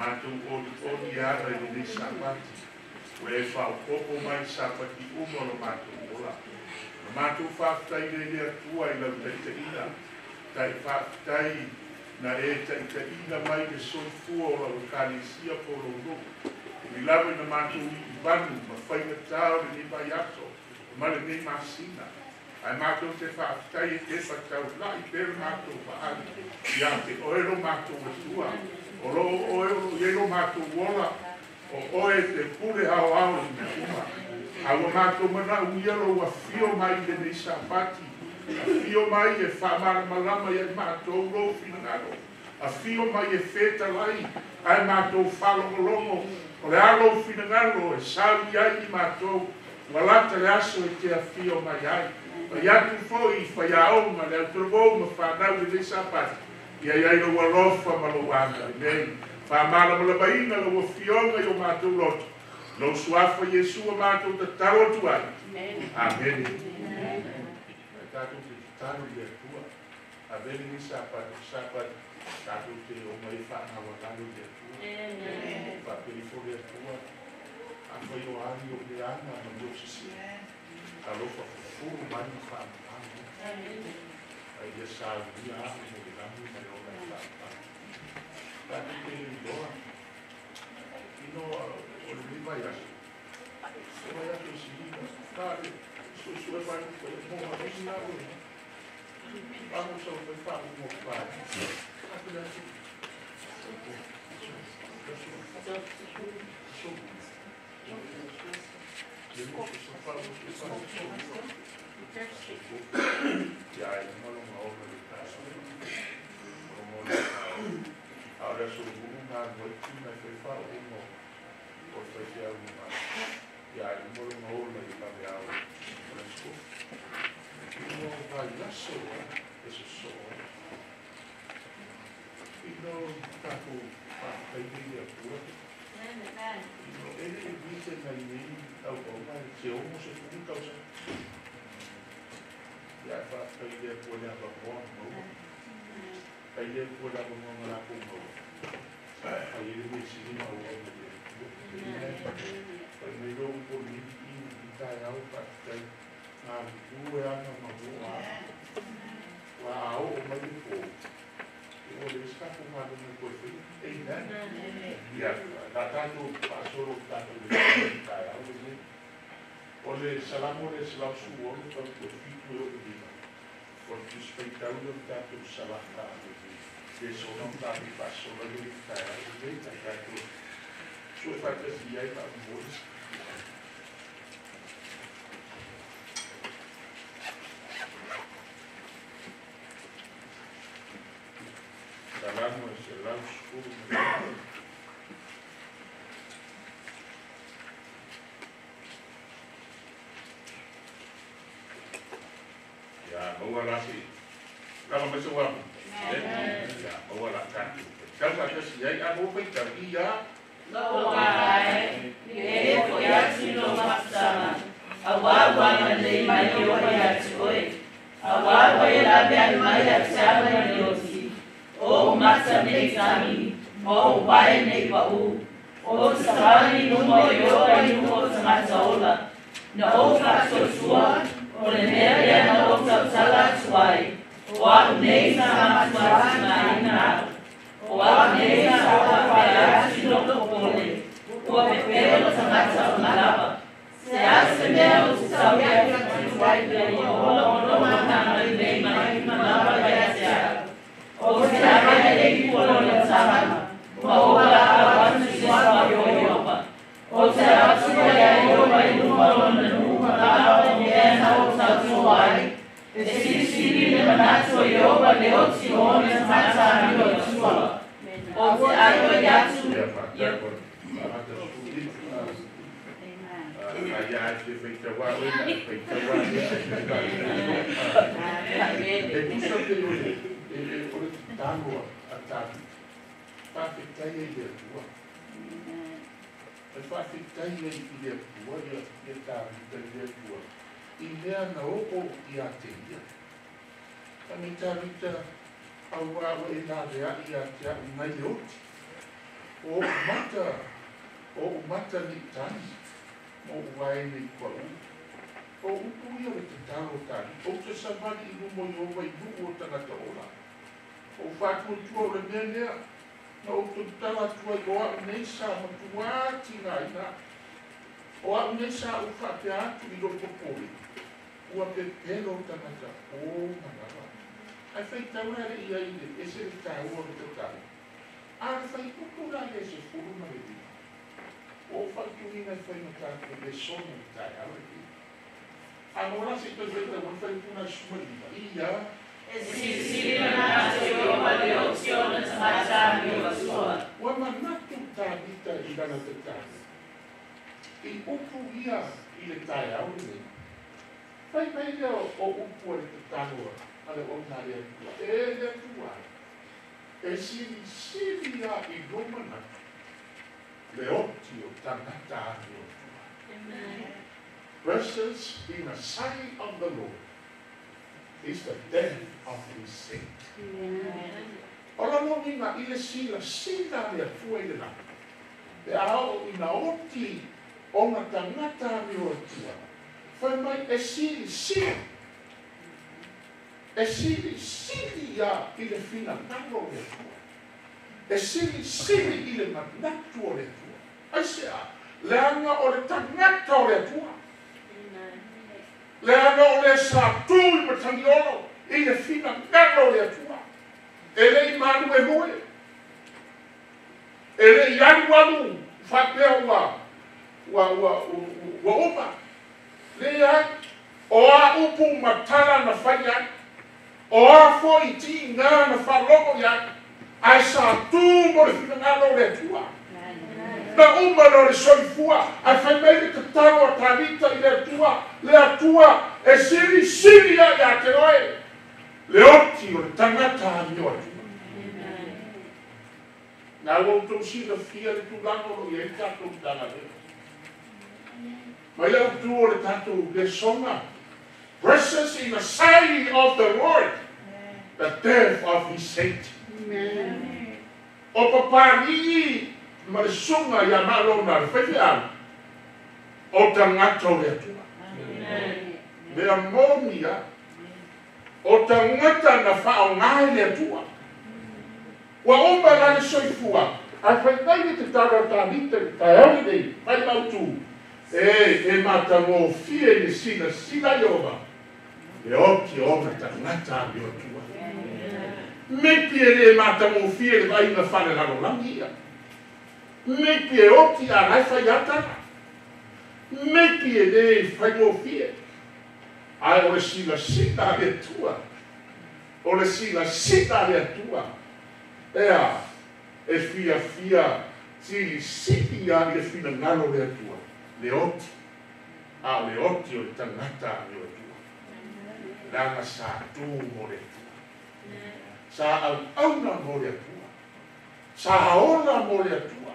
Matou olioli e ala i lenei Sapati, ua e faaopoopo mai i Sapati uma o lo matou ola. Na matou faafetai lea i le Atua i lau taitaiga, faafetai na e taitaiina mai le soifua o lau Ekalesia po o lou nuu. Ui lava ina matou ivanu ma faigatā o lenei vaiaso ma lenei masina, ae matou te faafetai e tepa taulai pea le matou vaai ia te oe lo matou Atua. O loo oe o loo i ai lo matou ola, o oe te pule aoao i mea uma. A ua matou manaomia lou afio mai i lenei Sapati, afio mai e faamalamalama ia i matou lou finagalo, afio mai e fetalai ae matou faalogologo o le a lou finagalo e sauni ai i matou, ua lata le aso e te afio mai ai. Fai atu foi i faiaoga le autalavou ma fanau i lenei Sapati, ia i ai lou alofa ma lou agalelei. Faamalamalamaina lau afioga i o matou loto, lou suafa Iesu ua matou tatalo atu ai. Amene. Ae tatou te tatalo i le Atua, ave lenei Sapati, Sapati tatou te omai e faagaualalo i le Atua. Faapea ifo le Atua, afai o ali o leaga ma mea o sesē, alofa fufulu mai ma faamamalu, ai ia saunia ahu mo le lagi ma le ola e faamamalu. Tatou te iloa ino o lenei vaiaso, o vaiaso i siliga tale suesue mai mo malosi alo amo sa fai faaumo pai atu le aso aso ia ai malonga ola le taso malonga ola le taso a o le aso luu ngā noi tina fai faaumo o le faifeau ma ia ai malonga ola i lave ao o le aso ino vaiaso e sosoo ai ino tatou faafetai nei i le Atua ino e le vite nai nei auauna se 60 tausaga ia faafetai i le Atua le avanoa na maua faafetai i le Atua le avanoa na latou maua fai ai le mea sili ma auauna i le Atua. Fai mai lou polili i taeao faafetai galulue ana ma moa ua a oo mai le po ua leai se tatou galuega e toe faia. Amen. Ia la tatou faasolo i tatou le taeao lenei. O le Salamo le 116 tautua 7 e oo i 5. O le Tusi Faitau lea o le tatou Salaka le sona o tatou faasolo ai le taeao lenei. Ae tatou sue faatasi ai faamolemole. Salamo e 117. Ia maua la se lava mai sau amu. Ia maua la tatou faitau faatasi ai a maua faitau ia Lou agaga e, e foi atu i lou mafutaga, auā ua agalelei mai Ieova ia te oe, auā ua e laveai mai ia te au mai le oti, o ou mata ne i tagi, ma ou vae ne i paū. Ou te savali i luma o Ieova i luga o tagata ola. Na ou faatuatua, o le mea lea na ou tautala atu ai, o a'u nei sa matuaatigaina a'u. O a'u nei sa ou faapea atu i lou popole, ua pepelo tagata uma lava. Se a se mea ou te tau atu ai pea ia ola o lona agalelei mai ma lava ia te a'u. Ou te avea le ipu o lona tagata, ma ou valaau atu i le suafa o Ieova. Ou te avatua iā Ieova i luma o lona nuu ma valaau i mea na ou tautoa ai. E silisili le manatu o Ieova i le oti o ona tagata amio i tua. Ou te aioi atu Ia faafetai mo le faamata suli. Ai ai te faitau a oe na faitau a ia e tusa pe o le o le tatalo a Tavita. Faafetai ai i le Atua. E faafetai ai i le Atua ia ia Tavita i le Atua i mea na oo ia te ia. Fai mai Tavita auā ua e laveai ia te au mai le oti. O mata ni tani, mo uai ni kwa u. O upu ia le te talo tani, o te savali i lumo i owa i nuu o tangata ola. O whātua o le mea lea, na o te tala tua i oa nei sa matua ati ngā ina. O au nei sa u whapea atu i roto pori, ua pe pelo tangata o manawa. Ai whai taura le ia i le ese le tāua le te tau. A le whai upu la le se furu ma le lima. O whai tuina i whai matātou le sona le tai au le ki. A no la se toi whai tau whai puna suma lima. Ia. E silisili manatu i opa le oti o na tagata mi o atua. Ua manatu tānita i lana te tau. I upu ia i le tai au le nei. Whai mai lea o upu a le te taloa a le ona le atua. E le atua. E silisili a i lo manatu. Le oti o tangata ani o atua. Precious in the sight of the Lord is the death of his saint. Ola no ina i le sila sila le atua i le lana. Pe ao ina oti o nga tangata ani o atua. Whai mai e sili sili. E sili sili ia i le whina ngalo le atua. E sili sili i le manatu o le atua. Ai se a, leanga o le tangata o le atua. Leanga o le sa tū i matangi olo i le whina ngalo o le atua. E le i manu e moe. E le i alu alu whapea ua uma. Le ai, o a upu matala na whai ai. O a foi ti ngā na whalongo i ai. Ai sa tū mo le whina ngalo o le atua. Na uma no le soifua, ai whai mai le tatalo a tānita i le atua, le atua e siri siri a ia te oe. Le oti o le tangata ani o atua. Nā ua utou sila fia le tūlanga o i ai tātou tanga lea. Mai au tū o le tātou le songa. Precious in the sight of the Lord, the death of his saint. O papari ma le sunga ia malona le whaiwhiau o tangata o le atua. Mea mōmia o tangata na whaongai le atua. Ua uma la le soifua ai whai le te taro tānita le taeoni nei, whai mautu. E mātangō fie le sila sila i ova. Le oti ona tangata mi o atua. Me pie le mātangō fie le vaina whare lalo langi ia. Me pie oti a rai whai atara. Me pie le whai mō fie. Ai o le sila sila le atua. O le sila sila le atua. Ea, e fia fia sili sili a le fina ngalo le atua. Le oti. A le oti o le tangata a le atua. Langa sa tū mo le atua. Sa au auna mo le atua. Sa haona mo le atua.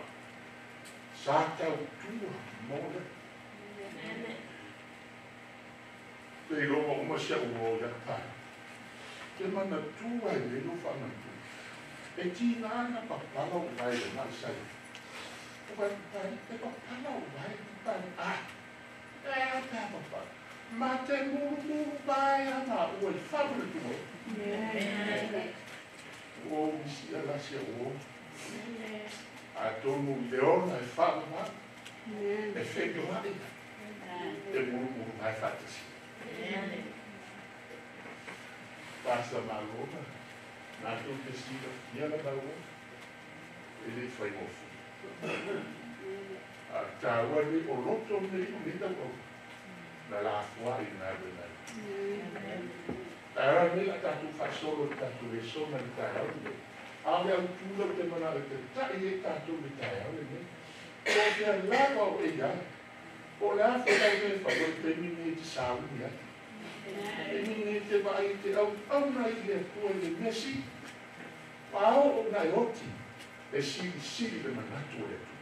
Sa tautua mo le. Te iloa uma sia uo ia tai. Te mana tua i le lo whanatu. E tina ana papala o vai le nai sai. O vai pai, te papala o vai te pai. Ah, e a te papala. Ma te muru muru vai ana ua i whamu le tua. O misi ala sia uo. A tonu i le ona e whamu mai. E whenio mai. E muru muru mai whatasi. Pasa malona. Nā tō te sila fia la maua. E le whai mofu. A tāua le o loto me i le tau. Na la fua i nā le nai. Tāra me la tātou whasolo le tātou le sona le tāiau le. A mea utula te mana e te tai e tātou le tāiau le ne. O te lava o e iai. O le a whai me whai o te mine e te sāuni ai. E mine te vai te au auna i le atua i le mesi. Pao o nai oti e sili sili le manatu o le atua.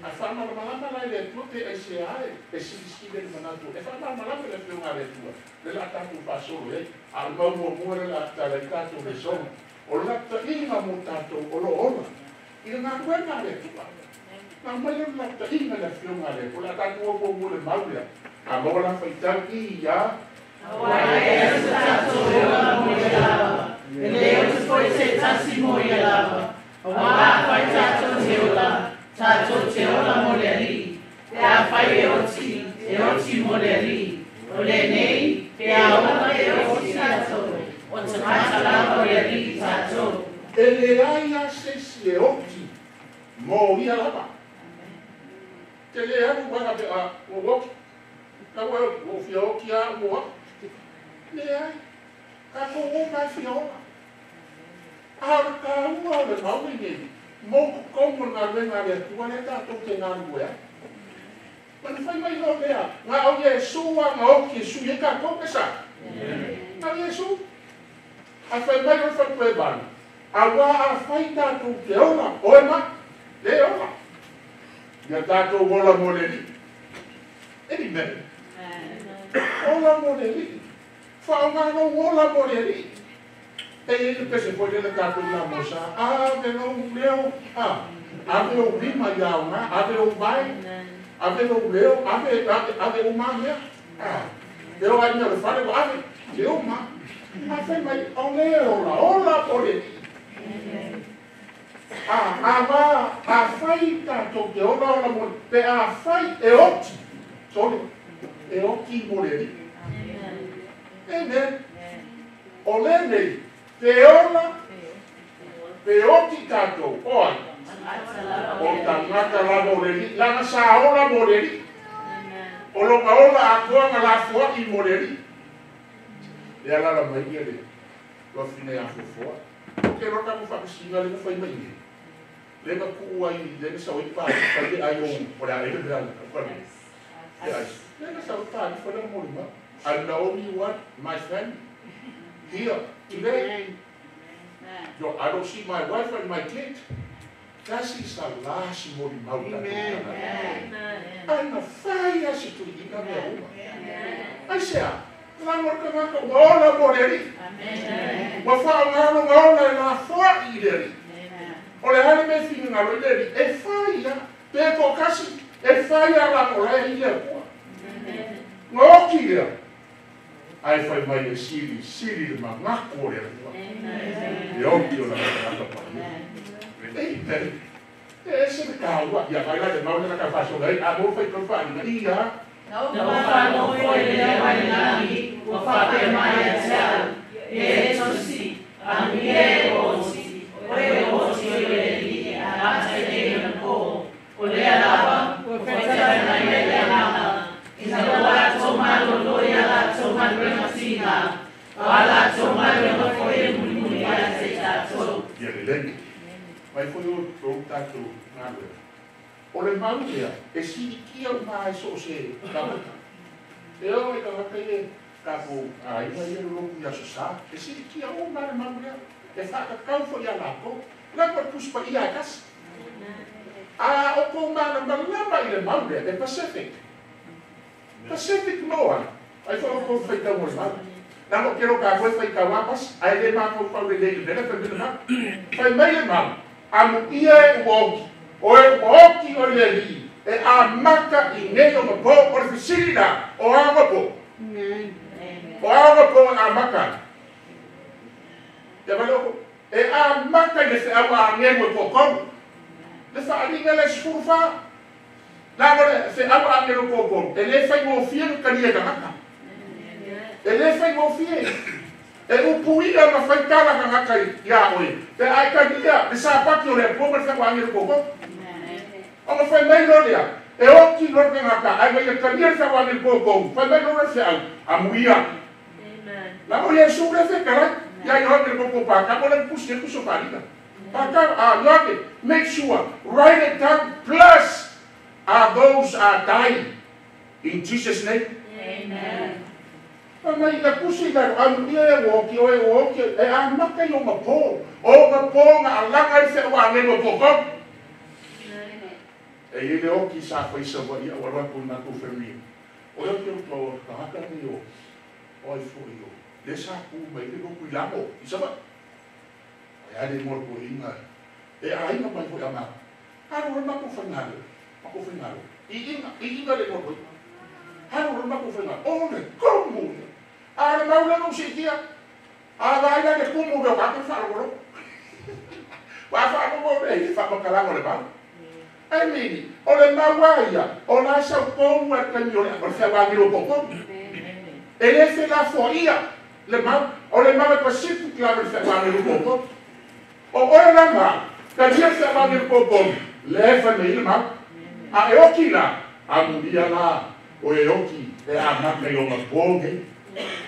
A whaamalamalama lai le atua pe ai se ae e sili sili le manatu. E whaamalamalama le whionga le atua. Le la tātou whasolo e. A maua mua le la tālai tātou le sona. O la tainga mō tātou o lo ona. I le galuega a le Atua. Na mai le lautaiga le afioga a le Atua, o le a tatou o muamua le mau lea. A maua la faitau i ia. Auā e leai se tatou e ola mo ia lava, e lē oti foi se tasi mo ia lava. Auā afai tatou te ola, tatou te ola mo le Alii. Pe afai e oti, e oti mo le Alii. O lenei, pe a ola pe oti tatou, o tagata lava o le Alii tatou. E leai a se isi e oti mo ia lava. Te le alu uaga pe a ua oti. Na ua ua fia oti a ua. Leai. Tatou o mai fia ola. A o le taua o le mau lenei, mo totonu o le galuega a le Atua lea tatou te galulue ai. Ma na fai mai loa lea, na o Iesu lava na oti e sui ai tatou, pe sa? Na o Iesu. Ae fai mai loa le faletua e valu, auā afai tatou te ola, oe ma, le ola. Ia tatou ola mo le Alii. Amen. Ola mo le Alii. Faaaoga lou ola mo le Alii. E i ai le pese foi lele tatou i Lamosa, ave lou leo, a, ave ou lima i aoga, ave ou vae, ave lou leo, ave, ave, ave uma mea. A, e o ai mea o le fale ua ave, e uma. A fai mai, o le ola, ola mo le Alii. A, a va, afai tatou te ola ola mo le, pe afai e oti, sole, e oti mo le Alii. Amen. O lenei, pe ola, pe oti tatou, o ai? O tagata lava o le Alii, leaga sa ola mo le Alii. O lona ola atoa na lafoai mo le Alii. Lea lala mai ia le wafine ia fofoa. O ke loa tatou faafesiliga lea na fai mai nei. Lea na tuu ai, lea na sau ai pa fai le ai o o le a ele mea le fale. Le ai. Lea na sau pa fale mo le ma. I'm the only one, my family, here today. Yo, I don't see my wife and my kids. Tasi sa lasi mo li mau tatou tagata. Ae na fai lava se tuliga mea uma. Aisea? Lago le tagata ua ola mo le Alii. Ua faaaoga lona ola e lafoai i le Alii. O le a le mea e finagalo ai le Alii? E fai lava. Pe toatasi, e fai lava lago la e i le Atua. Na oti lea, ae fai mai e silisili le manatu o le Atua. E oti o lana tagata paia. Amen. E ese le taua. Ia vai la le mau lena ka faasola ai, a mo fai tolu faaaliga. Ia. Na ou faalogofo i le leo mai le lagi, ua faapea mai ia te au, E Tusi, amuia e oti, oe o oti o le Alii e amata i nei ona pō. O lea lava, ua fetalai mai ai le Agaga, ina ua latou malōlō i a latou galuega tiga, o a latou galuega foi e mulimuli ia te i tatou. Ia lelei mai foi outou tatou galuega. O le mau lea e silikia uma ai so o se tagata. E oo i tagata ia tatou aiga ia lolotu i Aso Sa, e silikia uma le mau lea, e faatatau foi ia latou. Lava le Tusi Paia e tasi. A o kou malamalama i le mau lea, e Pacific. Pacific noa, ai foi outou faitau mo le mau. Leaga ou te iloa tatou e faitau lava pasi, ae le mafaufau lelei i le mea lea fai mai le mau. Fai mai le mau, amuia e ua oti, o e ua oti o le Alii, e amata i nei ona po, o le fesili la, o a ona po? O a ona po e amata ai? Ia vale outou, e amata i le feau a agelu e toatolu. Le faaaliga lea e 14. Leaga o le feau a agelu e toatolu, e le faigofie le talia e tagata. E le faigofie. E upuia ma fai tala tagata iā oe, pe a e talia le Sapati o le Atua ma le feau a agelu e toatolu. Ona fai mai loa lea, e oti loa le tagata, ae ma ia talia le feau a agelu e toatolu, fai mai loa le feau, amuia. Leaga o Iesu lea e fetalai ia Ioane le popo paka, mo le pusi e tusi o faaaliga. Paka, a Ioane, make sure, write it down, blessed are those are dying in Jesus name. Amen. Fai mai ina tusi i lalo, amuia e ua oti oe, ua oti oe, e amata i ona po, o ona po na alaga ai feau agelu e toatolu. E i ai le oti sa fai Savaii a ua alu atu i le matou family. O le oti o le tagata lenei o o ai foi o lea sa tu mai ai le lotu i Lano i Savaii. Ai a le igoa o le toeaina E aiga mai foi a mau. Alu le matou faigalo. Matou faigalo. I inga le igoa alu le matou faigalo. O le kumu ia. A le mau lea na usiitia. A vaai la le kumu lea o tatou faalogologo. Ua faalogo le i faamatalaga o le mau. Ai mini, o le mau a ia, o la sau a taimi o le feauagilo totonu. E le felafoaia le mau, o le mau e pasifu ki lava le feauagilo totonu. O oe la mau, talia le feauagilo totonu, le fai mai le mau. A e oki la, amulia la, o e oki e amata i ona po nei.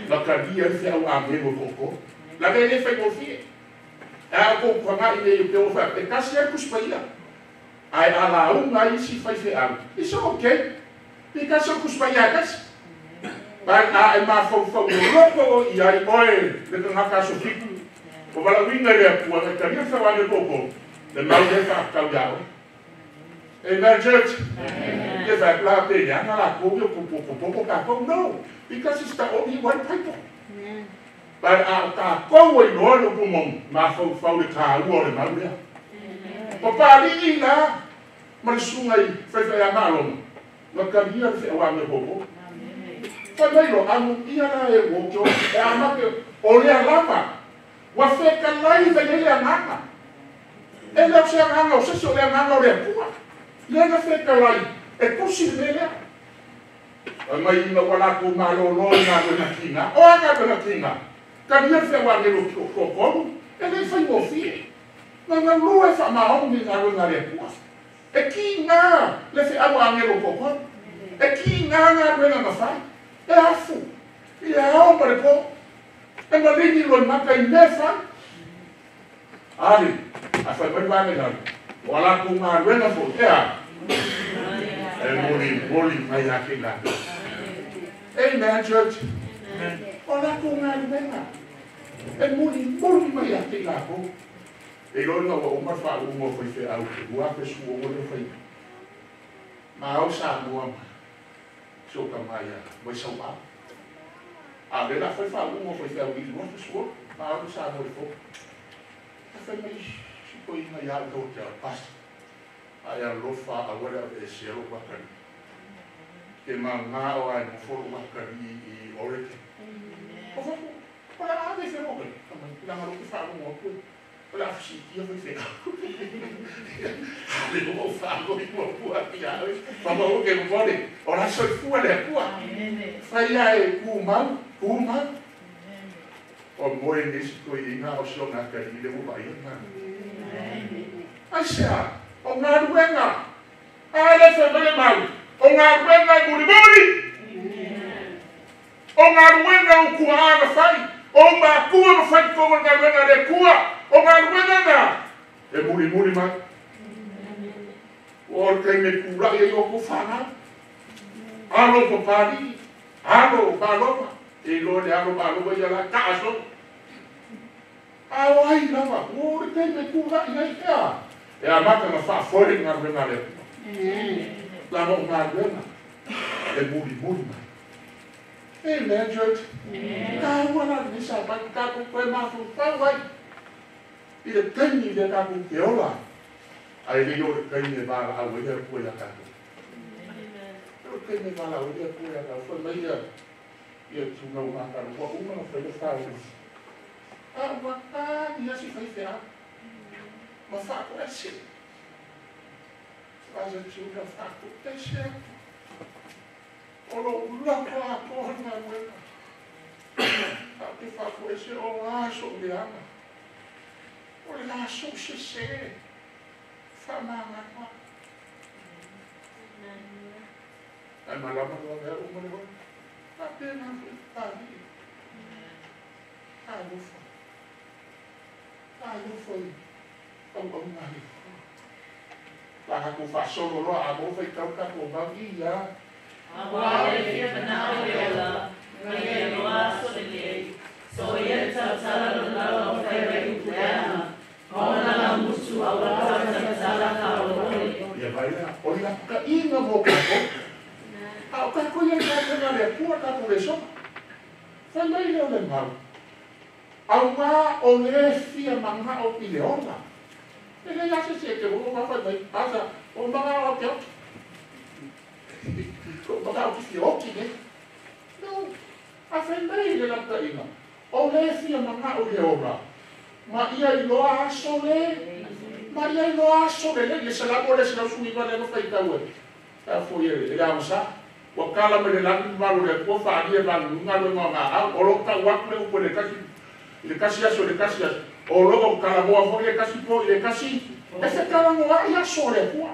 Na talia le feauagilo totonu. La le le faigofie. E a kou fagai nei o pe o fa, e kasi ai kuspaia. Ai a la unga isi fai feau. It's okay. Because o kuspaia kasi. Pai a e mafaufau loko o i ai oe le tagata aso 7. O valauina le Atua e talia feauage koko. Le mau le faakau iā oe. Amen, church. Ke fa la pe ya na la ko yo ko ko ko ko ka ko no. Because it's the only one people. But a ka ko i no lo ko mo mafaufau le ka ua le mau lea. O pali la ma le suga i faifai a maloma. Na talia le feauage koko. Fai mai lo amu ia la e o kio e amake o lea lava. Ua fekalai mai ai le agaga. E le o se agaga o se o le agaga o le Atua. Lea na fekalai e tusi le mea lea. Fai mai ina ua latou malōlō i galuega kiga. O a galuega kiga? Talia le feauagelo totonu, e le faigofie. Na galue faamaoni i galuega a le Atua. E kiga le feauagelo totonu. E kiga galuega na fai. E afu, i le ao ma le po. E maligi loi maka i mea fai. Ali, a fai mai vane lalo. O ala kou galuega foi, e a? E moli moli mai a ke latou. Amen, church. O la kou galuega. E moli moli mai a ke latou. E loa ina ua uma le faauuga o faifeau, ua afe suogo le fai. Ma au Samoa ma si o tama ia mai Sauao. A le la fai faauuga o faifeau i lua fesuogo. Ma au le Samoa i fou. A fai mai si toeaina ia au tau te pasi. Ai alofa aua le aveesea lou atalii. Ke maga o ai nofo lou atalii i Oregon. O fafo, o le a ave i whenua kai. Mai, langa lou te faalogo atu e. O le a fasiitia faifeau. Le o faalogo i muamua atu ia oe. Whamaua ke momole. O la soifua le Atua. Fai ae kumau, kumau. O moe nisi toeaina o si ona atalii le ua vaai ngā. Ai sea, o galuega. A le fai mai le mau. O galuega e mulimuli. O galuega o kua na fai. O makua na fai tonu le galuega a le Atua. O galuega na. E mulimuli mai. O le taimi e tulai ai o kou fanau. Alo papalii. Alo maloma. E iloa le alo maloma ia la taa so. A o ai lava. O le taimi e tulai ai ea. E amata na faafoe le galuega a le Atua. Lana o galuega. E mulimuli mai. Amen, church. Taua la lenei Sapati tatou toe mafaufau ai. I le taimi lea tatou te ola. Ai le i o le taimi e valaau ai le Atua ia tatou. O le taimi e valaau ai le Atua ia tatou. Fai mai ia ia tuna o makalo. Ua uma na fai le whāu. A ua tagi asi faifeau. Ma faatoese. Asa tuna faatoese atu. O lou lako atoa le galuega. A te faatoese o aso o leaga. O le laso sese. Faamagalo. Ai malama loa mea uma le ola. Faapena foi Papalii. Talofa. Talofa i auauna a le Atua. La tatou faasolo loa a maua faitau tatou mau ia. Auā le fia manao le ola, mai ia loa aso lenei, so ia le talatala lo lalo o fai mai upu leaga, ma ona laugutu aua talatala faaolole. Ia vai la, o le lapakaʻiga mo tatou. A o tatou ia i galuega a le Atua tatou le soga. Fai mai lea o le mau. Auā o le fia manao i le ola. E le ia se se te o ma fai mai asa o mga o ke o. Ko mga o ki o ki ne. No. A fai mai le laptaina. O le fia mga o le ora. Ma ia i loa aso le. Ma ia i loa aso le. Le se la mo le se la sui va le no fai tau e. Ta fo ye le la msa. Wa kala me le la ma lo le ko fa ni ma nga lo nga au o lo ta wa le u le kasi le kasi aso le kasi aso. O lo kala mo fo le kasi po le kasi. E se kala mo ia aso le ko.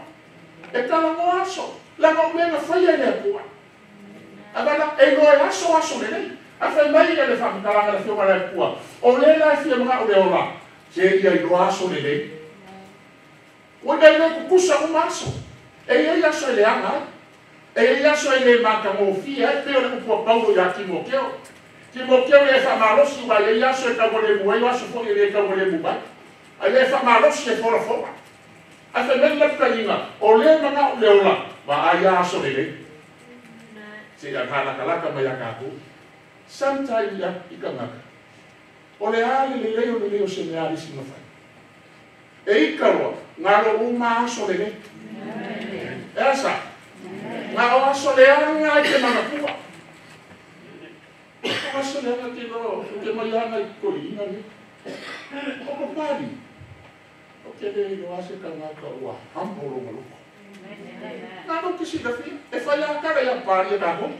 E kala mo aso. La mo me na fa ye le ko. Abala e lo aso aso le le. A fai mai le fa kala la fio la ko. O le la fio ma o le ola. Se ia i lo aso le le. O le le kukusa o maso. E ia aso le anga. E ia so ele maka mo fia e o le po Paulo ia Timoteo. Timoteo e fa malosi wa ia so ka mo le mo ia so fo le ka mo le mo ba. A le fa malosi e fo fo. A fe mele la kainga o le manga o le ola ma ia so le. Se ia kana kala ka ma ia ka ku. Sometimes ia ikanga. O le ale le le o le o se me ali si no fa. E ikalo ngalo uma so le le. Esa. Nga o aso le anga i te manapua. O aso le anga te lo, te mai anga i kori inga ni. O ko pari. O te le ilo ase ka ngaka ua hampo longa loko. Nga no kisi da fia. E whai a kara ia pari e kako.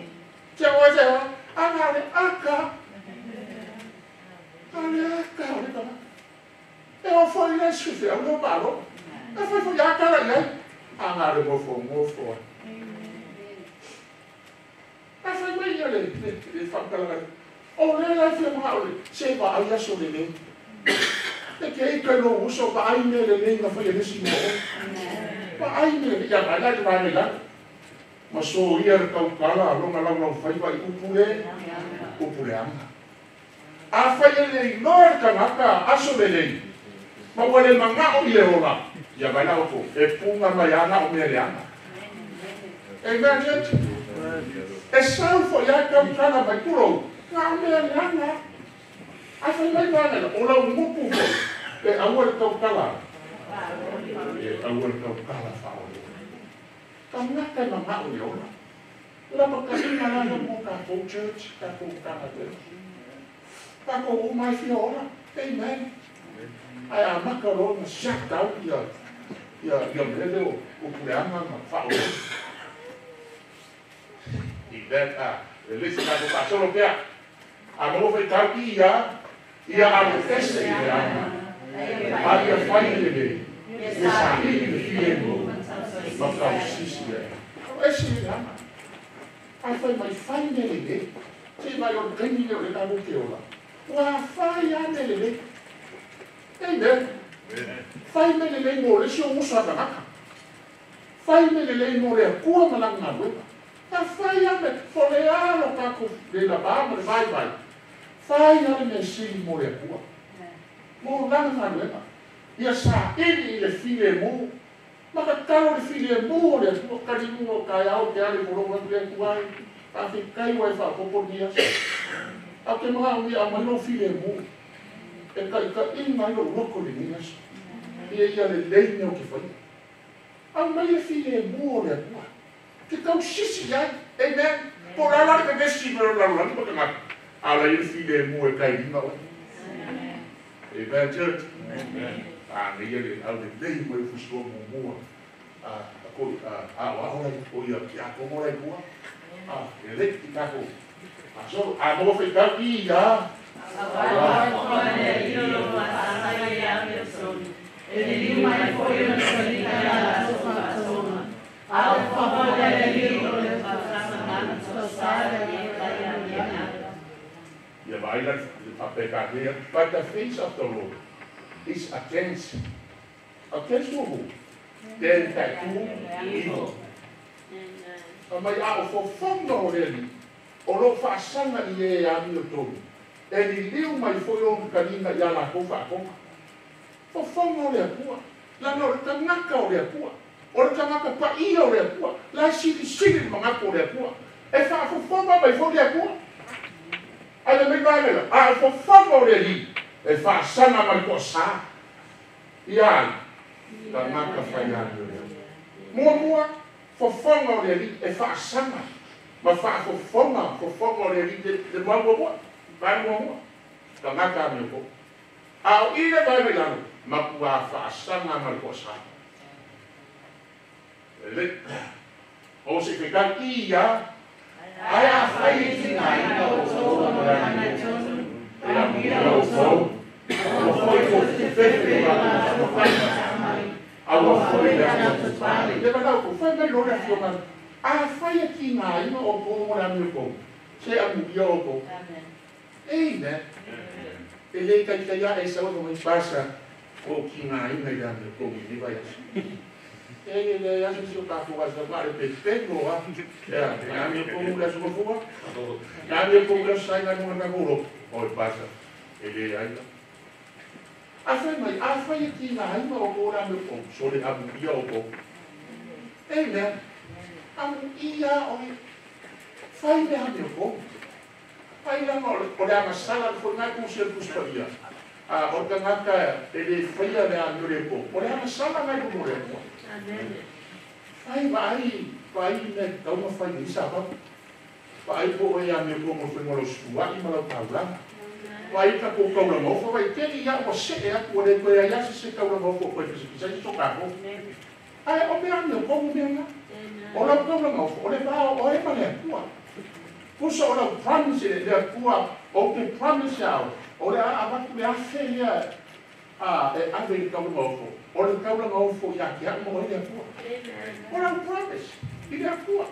Te oe te oa, anga le aka. Ale aka o le kama. E o whai le sufe au no malo. E whai whai a kara iai. Anga le mofo mofo. A fai mai ia le whakalaga. O le la fia mga o le, se wa ai aso le le. E ke i kai lo uso pa ai me le le nga whai le si mo. Pa ai me le, ia mai la te mai la. Ma so ia le kaukala, longa lau lau whai wa i upule, upule anga. A whai e le inoa le kangaka, aso le le. Ma ua le manga o i le ola. Ia mai la oko, e punga mai anga o mea le anga. Amen, church. E sau fo ia kaukala mai kuro, ngā mea le anga. A whai mai mānena, o lau mupu fo, e aua le kaukala. E aua le kaukala whaole. Ka ngaka e mangao le ola. Lapa ka inga lana mo kākou church, kākou kākou. Kākou o mai fia ola. Amen. Ai a maka roa na shut down ia mele o puleanga ma whaole. I that release ka ko pasolo pea. A mo fai tau ia ia alo ese i le anga. A ia whai le le. Ia sa i le fie mo. Ma kau sisi le. Alo ese i le anga. A whai mai whai me le le. Te mai o kaini le o le kamu ke ola. Ua whai a me le le. Amen. Whai me le le mo le si o usa ka. Whai me le le mo le akua malanga ngā weba. Ta whai ame, fo le alo kako le la ba ma le vai vai. Whai ale me sili mo le akua. Mo langa ngā weba. Ia sa ili i le file mo. Maka kalo le file mo le akua karimu o kai au te ale mo ronga le akua ai. Ta fi kai wai wha popo ni asa. Au te mga ui a mai lo file mo. E ka ika inga i lo roko le ni asa. Ia ia le leine o ke whai. Au mai le file mo le akua. Te kau sisi ai, amen. Po la la ke vesi me la la pa ka. Ala i file mo e kai ringa o. Amen, church. Amen. A ne ia le au le lei mo e fuso mo mo. A ko a wa ora o ia ki a ko mo lai ko. A le le ki ta ko. A so a mo fe ta i ya. A wa ko le i lo ma sa ia me so. E le mai fo i no so ni ka la so fa so. Au fa le i lo le fa sa ma so sa le ka ia ia. Ia vai la but the face of the Lord is against who? Then that do evil. Mai a o fofonga o le o lo whaasanga i e ani o tonu. E ni liu mai fo i o kalina i ala ko whaakonga. Fofonga o le akua. Lana o le tangaka o le akua. O le tangaka pa ia o le akua. La sili sili le mangako o le akua. E whaafofonga mai fo le akua. Ai le mai vaelela. A o fofonga o le ali. E whaasanga mai ko sa. Ia ai. Tagata faiaga lea. Muamua, fofoga o le alii e faasaga ma faafofoga fofoga o le alii le muamua, vae muamua, tagata amioko. A o i le vae mai lalo, matua faasaga ma le toasā. Lelei. O se fekai ia, ae afai e tigaina outou ma le amiotonu, e amuia outou, ua foi fofufefe o latou fai, a ua foi le amiotonu. Le manao kou, fai mai lo le afioga, afai e tigaina outou ma le amiotonu, se amuia outou. Amen. E le taitai a e sau mai pasa o tigaina i le amiotonu i le vai aso. E le aso si o tatou asa ma le pepelo a. Ea, e amiotonu le aso mafua. E amiotonu le aso sai ngai mga kakuro. O e pasa, e le aina. Afai mai, afai e tigaina outou le amiotonu, so le amuia outou. Amen. Amuia oe. Fai le amiotonu. Ai langa o le agasala le foi ngai kusi le kuspaia. A o tagata e le faia le amio le ko. O le agasala ngai lumo le atua. Fai vaai, vaai me tauma fai ni sa pa. Vaai po e amio ko mo fai ngolo suai ma lau taulanga. Vaai ka ko kaulanga ofo vai te ia o se e atu o le koe ai ase se kaulanga ofo koe fisi fisi ai so kako. Ai o me amio ko mo mea nga. O lau kaulanga ofo, o le vao o e ma le atua. Pusa o lau promise le atua, o te promise au, o le a avatu le afe lea a e ave i le kaulanga ofo. O le kaulanga ofo ia ke au mo e le atua. O lau promise i le atua.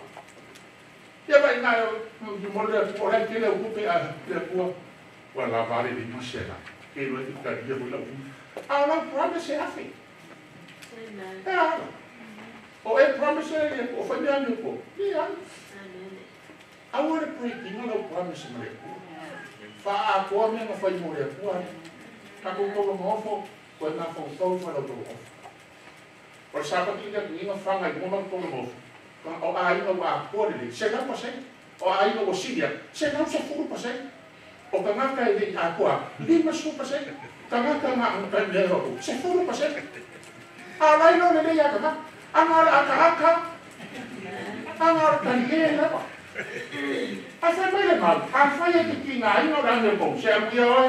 Ia vai ngai o mo le atua, o le tele o kupe a le atua. Ua la vale le masela. Ke lo e karia mo lau. A o lau promise e afe. E ala. O e promise e o fai mea me ko. E ala. Aua le breaking o lau promise ma le atua. Faakoa mea na fai mo le atua. Ka kou kaulanga ofo, koe mafaufau ma lau kaulanga ofo. O le sapati lea tuiga fanga i luga ma kaulanga ofo. O aiga ua akoa lelei, 100%. O aiga ua silia, 110%. O tagata e lei akoa, 50%. Tagata nga ang mea o 10%. A lai lo lelei a tagata. Anga o le akaaka, anga o le talie lava. A fai mai le mau, a fai e te tigaina o le amiotonu, se amuia oe.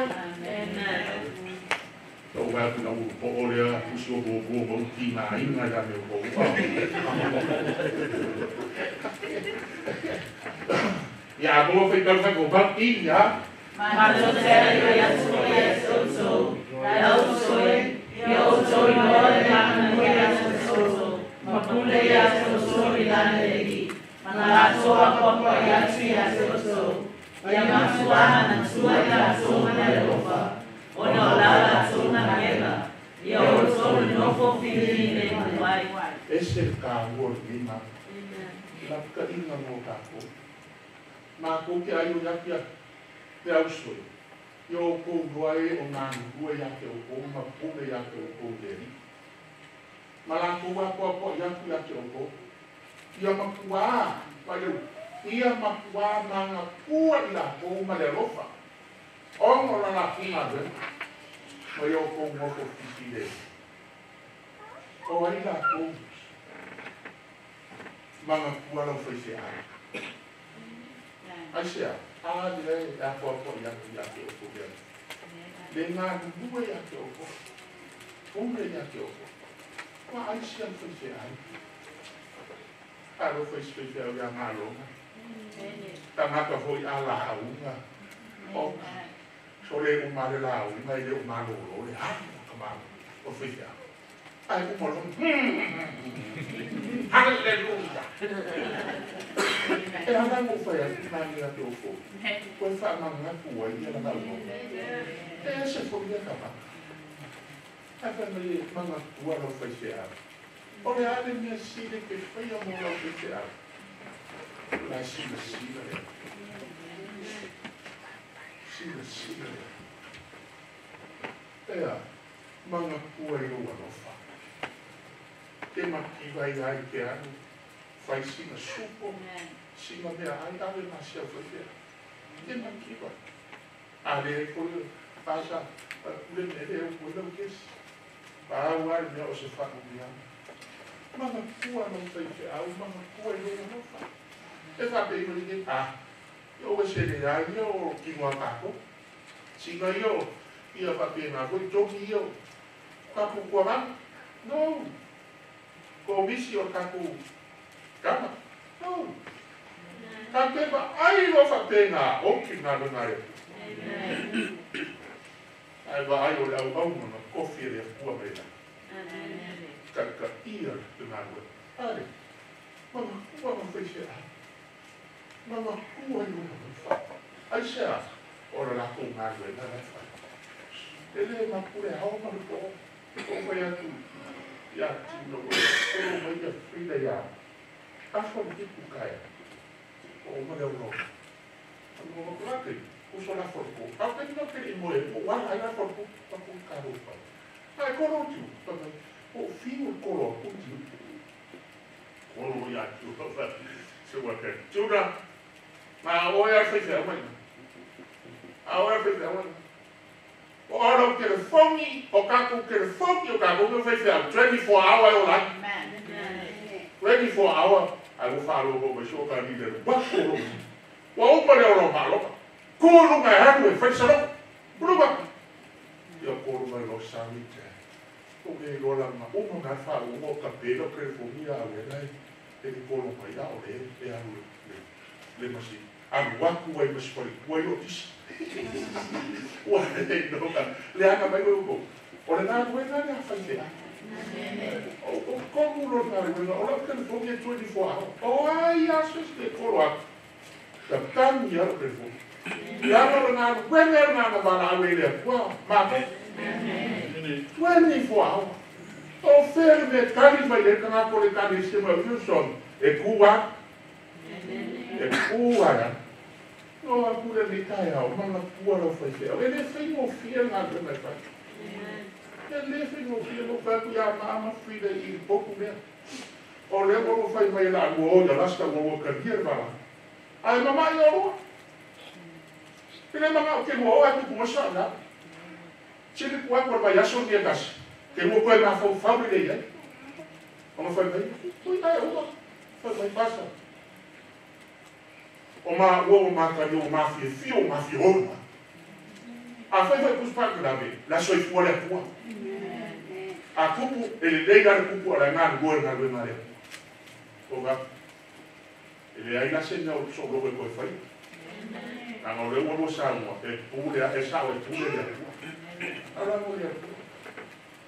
Tau vai atu na uru po o lea, usi o buabua mau tigaina i le amiotonu. Ia a moa fai tau fai ko pau ia. Matou te alii atu ia te outou, le ausoe, ia outou iloa le maganui ia te outou, ma pule ia te outou i lana le alii. Ma latou apoapoai atu ia te outou, ia matuā manatua i latou ma le alofa, ona o la latou galuega, ia outou nonofo filemu ai. Ese le taua o lenei mau. Lapukaiga mo tatou. Matou te ai o ia te te ausoe. Ia outou loa e o galulue ia te outou ma pule ia te outou i le alii. Ma latou apoapoai atu ia te outou. Ia matuā, vai leu, ia matuā magapua i latou ma le alofa. Ona o la latou galuega. Ma ia outou nofo filemu. O ai latou magapua lau faifeau. Ai sea, a le e apoapoai atu ia te outou le alii. Le galulue ia te outou. Pule ia te outou. Ua ai sia faifeau. Alo fai se faifeau ia galoga. Tagata foi a lauga. O, so le uma le lauga e le o malolo le a ka malo. O faifeau. Ai uma lo. Hallelujah. E ala mo fai atu nā ia te outou. Koe faamagatu ai ia la galoga. E se foi ia ka maka. Ai fai mai e magatua lau faifeau. O le ale mea sile ke faia mo lau faifeau. La sila sila lea. Sila sila lea. Ea, magatua i lou alofa. Te mativa i ai te alu, fai sina supo, sina mea ai ave ma sia faifeau. Te mativa. A le ai kore pasa, pule mele au koe lau kesi. Pau ale mea o se whakumianga. Manga kua no te au, manga kua i lona nofa. E whape i mani a, o e se le ai o ki ngā kako. Singa io, ia whape ngā koe toki io. Kaku kua manu? No. Ko misi o kaku kama? No. Ka te ma ai lo whape ngā oki ngā ngā e. Ai wa ai o le au au mana kofi le kua mea. Ka ia te ngā. Ale, manga kua ma whaise a. Manga kua i o wha. Ai se a, o la lako ngā rue nā rā whai. E le mapure hao ma le po. O whai atu, ia tino o o mai ia whira ia. Afa le tipu kai. O ma le uro. Ano ma kurate, uso la forko. Au te no te moe, o wala ai la forko, pa ku ka ro pa. Ai koro tiu, pa o fiu koro ku tiu. Koro ia tiu, se wa te tuna. Ma o ia fai fe mai. A o ia fai fe mai. O aro telefoni, o ka ku telefoni, o ka ku fai fe 24 hour o la. 24 hour, ai o fa lo ko so ka ni le. Wa ko. Wa o pa le o ma lo. Kolo ngai haru e fai salo. Bluba. Ia kolo mai lo sami te. O ke lola ma o mo fa o ka pelo telefonia a le lai. E ke kolo mai a o le e aru le le masi. Aru waku ai masi pali kuai o tisi. Ua le no ka le anga mai o ko. O le nā koe nā le fai te. O komu lo nā le o la telefonia 24 hour. O ai a se te kolo a. Ka tangi a telefoni. Ia no nā koe nā nā ba la le kua ma ko. 24 hour. O fere me kari mai le kana ko le kari se ma Wilson e kua. E kua ya. No a kura le tai au mana kua lo fai fe. E le fai mo fia ngā le mai fai. E le fai mo fia lo fai ku ya ma ma fia i poku mea. O le mo fai mai la o ya lasta o ka dia ba. Ai mama i o. Pele mama o ke mo a ku mo sa na. Chile kua ko ba ya so ni kas. Ke mo ko ma fo fa le ya. O ma fai mai. Ui ai o. Fai mai pasa. O ma o ma ka yo ma fi fi o ma fi o. A fai fai kus pa ka be. La soi fu le kua. A kupu e le lega le kupu ala nga go nga le mare. O ga. E le ai la senya o so lo ko fai. A ngo le wo sa mo e pu le e sa o pu le le. Ala mo le.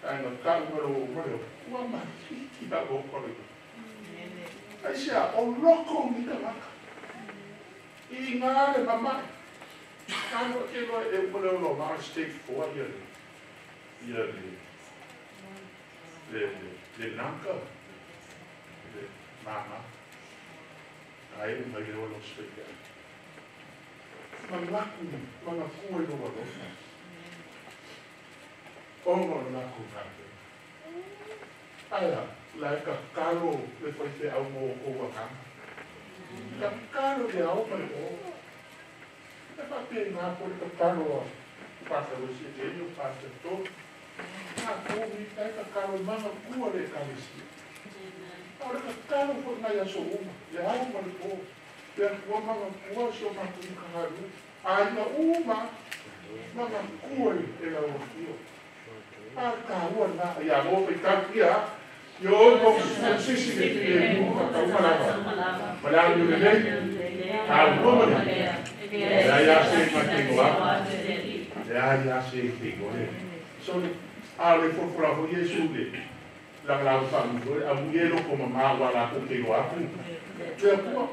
Ai no ka mo lo mo le. Wa ma ki ba go ko le. Ai sia o loko ni ka maka. I ngā le mama. Ka no ke lo e mo le lo ma state 4 ia le. Ia le. Le le nanka. Le mama. Ai mai le lo state. Mangaku, mangaku e lo lo. O mo la ku ka. Ai la ka kalo le fai te au mo o wa ka. Ka kalo le au mai o. E fa pe ngā po ka kalo pasa o se te yo pasa to. Ka ko mi ka kalo manga kua le kalisi. Ora ka kalo fo na ya so uma. Le au mai o. Te kua manga kua so ma ku ka haru. Ai ma uma manga kua e la o fio. A ka ua na ya mo pe ka kia. Yo ko sisi ke te mo ka ka la. Mala yo le le. A mo mo le. Ya ya se ma te go a. Ya ya se te go le. So a le fo fo la fo Yesu le. La la fa mo a mu ye lo ko ma wa la ko te go a. Te ku.